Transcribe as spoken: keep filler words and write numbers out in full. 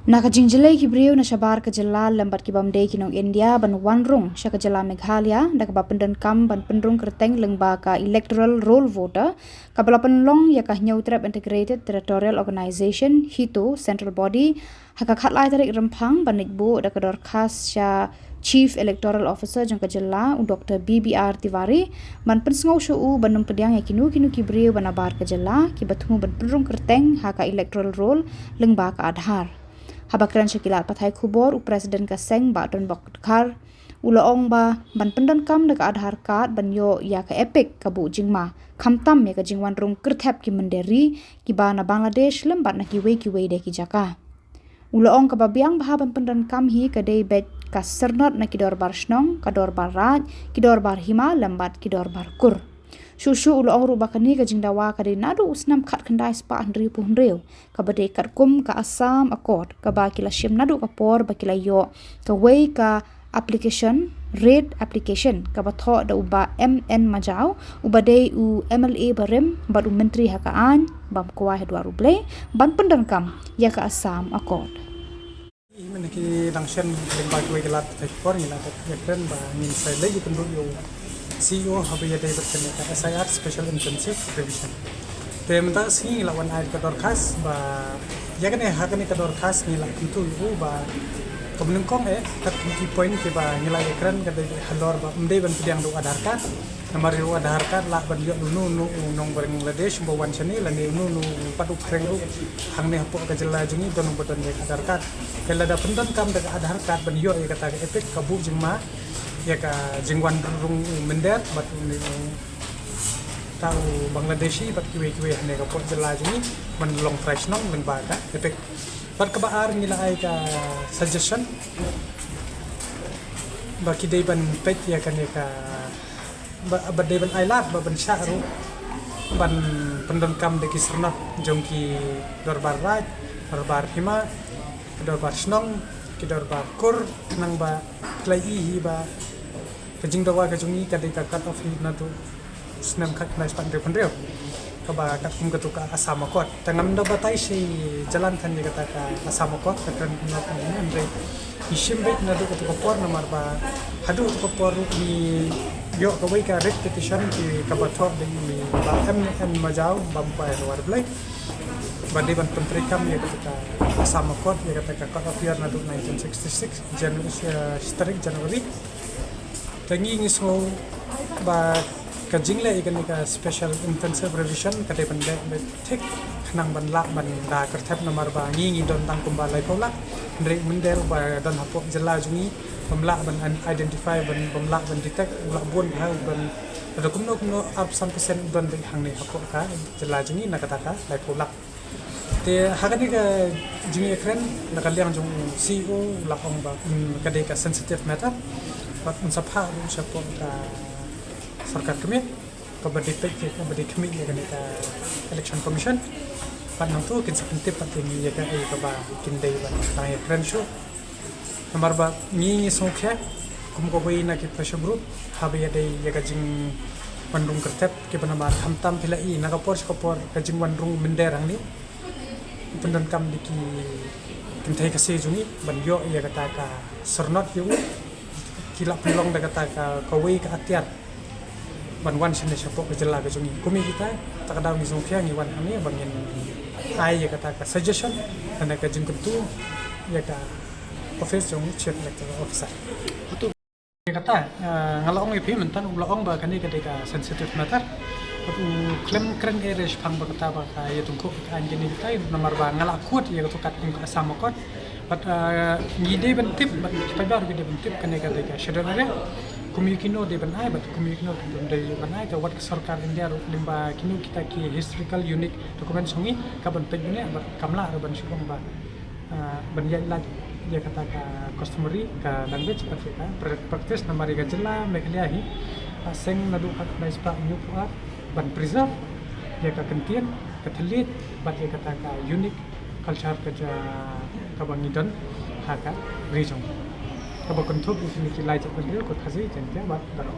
Na ka jingjlei ki briew na shabar ka jylla lem bad ki bym dei ki nong India ban wan rung sha ka jylla Meghalaya da kaba pyndonkam ban pynrung kyrteng lyngba ka electoral roll voter, kaba la pynlong ïa ka Hynñiewtrep Integrated Territorial Organization, HITO, Central Body ha ka khatlai tarik Rymphang, ban leit buh da ka dorkhas sha Chief Electoral Officer jong ka jylla, u Doctor B B R Tiwari, ban pynsngew sha u ban ym pdiang ïa kino kino ki briew ba nabar ka jylla kiba thmu ban pynrung kyrteng ha ka electoral roll lyngba ka Aadhaar. Haba kren sha ki lad pathai khubor, u President ka seng, Bah Donbok Dkhar, u la ong ba ban pyndonkam da ka Aadhaar card ban ïoh ïa ka EPIC ka buh jingma, khamtam ïa ka jingwan rung kyrthep ki mynder ri kiba na Bangladesh lem bad na kiwei kiwei de ki jaka. U la ong kaba biang bha ban pyndonkam hi ka dei beit ka syrnod na ki dorbar shnong, ka dorbar raij, ki dorbar hima lem bad ki dorbar kur. Shuh shuh u la ong ruh ba kane ka jingdawa ka dei naduh u snem khatkhyndai spah hynriewphew hynriew, kaba dei katkum ka Assam Accord, kaba ki la shim naduh ka por ba ki la ïoh kawei ka application, rate application, kaba thoh da u Bah M N Majaw, uba dei u M L A barim bad u Myntri ha ka aiñ bam kwai ha duwar U Blei, ban pyndonkam ïa ka Assam Accord. Mynta ki dang shen lyngba kiwei ki lad pathai khubor, ngi la dep ïakren ba ngin sa leit ïakynduh ïa u C E O haba ïadei bad kane ka S I R, Special Intensive Revision. Te mynta ka sngi ngi la wan ai ka dorkhas ba ïa kane, ha kane ka dorkhas ngi la kyntu ïa u ba kaba nyngkong eh, katkum ki point kiba ngi la ïakren ka dei halor ba ym dei ban pdiang da u Aadhaar card. Namar ïa u Aadhaar card lah ban ïoh da uno uno u nong Bangladesh uba wan shane, lane uno uno pat u phareng ruh hangne hapoh ka jylla jong ngi don uba don ïa ka Aadhaar card. Te lada pyndonkam da ka Aadhaar card ban ïoh ïa kata ka EPIC, ka buh jingma ïa ka jingwan rung u mynder bad une uta u Bangladeshi bad kiwei kiwei hangne hapoh jylla jong ngi ban long trai shnong lyngba ka EPIC. Bad kaba ar, ngi la ai ka suggestion ba ki dei ban peit ïa kane ka, ba, ba dei ban ai lad, ba ban shah ruh ban pyndonkam da ki syrnod jong ki dorbar raij, dorbar hima, ki dorbar shnong, ki dorbar kur, khnang ba ki la ïohi ba ka jingdawa ka jong ngi ka dei ka cut off hi naduh snem khatkhyndai spah hynriewphew hynriew, kaba katkum katu ka Assam Accord. Te ngam da batai shi jalan than ïa kata ka Assam Accord, ka kren kumno kumno, hynrei ngi shim beit naduh katu ka por, namar ba haduh katu ka por ruh ngi ïoh kawei ka writ petition, ki, kaba thoh da i Bah M N Majaw bam kwai ha duwar U Blei, ba dei ban pyntreikam ïa kata ka Assam Accord, ïa kata ka cut off year naduh nineteen sixty-six, Jan-, eh, tarik January. Te ngi ngi sngew ba ka jingleh ïa kane ka Special Intensive Revision ka dei ban leh beit thik, khnang ban lah ban da kyrthep, namar ba ngi ngi don tang kumba laiphew lak, hynrei u mynder uba don hapoh jylla jong ngi bym lah ban identify, bym, bym lah ban detect, u lah bun bha, u don lada kumno kumno arphew san percent u don beit hangne hapoh ka jylla jong ngi na kata ka laiphew lak. Te ha kane ka jingïakren na ka liang jong u C E O, u la ong ba, mm, ka dei ka sensitive matter, bad un sa phah ruh shapoh ka sorkar kmie, kaba dei peit, kaba dei khmih ïa kane ka Election Commission. Bad nangta kin sa pyntip pat ïa ngi ïa kaei kaba kin dei ban dang ïakren shuh. Namar ba ngi ngi sngewkhia kum kawei na ki pressure group haba ïadei ïa ka jingwan rung kyrthep, kiba namar khamtam phi la i na ka por sha ka por ka jingwan rung mynder hangne. Pyndonkam da ki kynthei Khasi jong ngi ban ïoh ïa kata ka syrnod ïa u, ki la pynlong da kata ka, kawei ka atiar ban wan shane shapoh ka jylla ka jong ngi. Kum ïa kita, ta ka daw ngi sngewkhia ngi wan hangne ba ngin ai ïa kata ka suggestion lane ka jingkyntu ïa ka office jong Chief Electoral Officer. Ïa kata, eh, nga la ong ïa phi mynta, u la ong ba kane ka dei ka sensitive matter. Bad u khlem kren ei re shaphang ba kata ba ka ïatyngkhuh ka aiñ kine kita, namar ba nga la quote ïa kato katkum ka Assam Accord. Bad, eh, ngi dei ban tip, bad ki paidbah ruh ki dei ban tip, kane ka dei ka schedule area. Kum ïa kino dei ban ai, bad kum ïa kino dei ban ai, te wat ka sorkar India ruh lyngba kino kita ki historical unique documents jong ngi, ka ban peit bniah, bad kam lah ruh ban shu ong ba, eh, ban ïaid lait ïa kata ka customary, ka language, bad ïa ka pra-, practice, namar ïa ka jylla Meghalaya hi, eh, seng naduh khatkhyndai spah hynñiewphew ar ban preserve ïa ka kyntien, ka thylliej, bad ïa kata ka unique culture ka ja-, kaba ngi don ha ka ri jong ngi, kaba kynthup ïa kine ki lai jaitbynriew, ka Khasi, Jaiñtia bad Garo.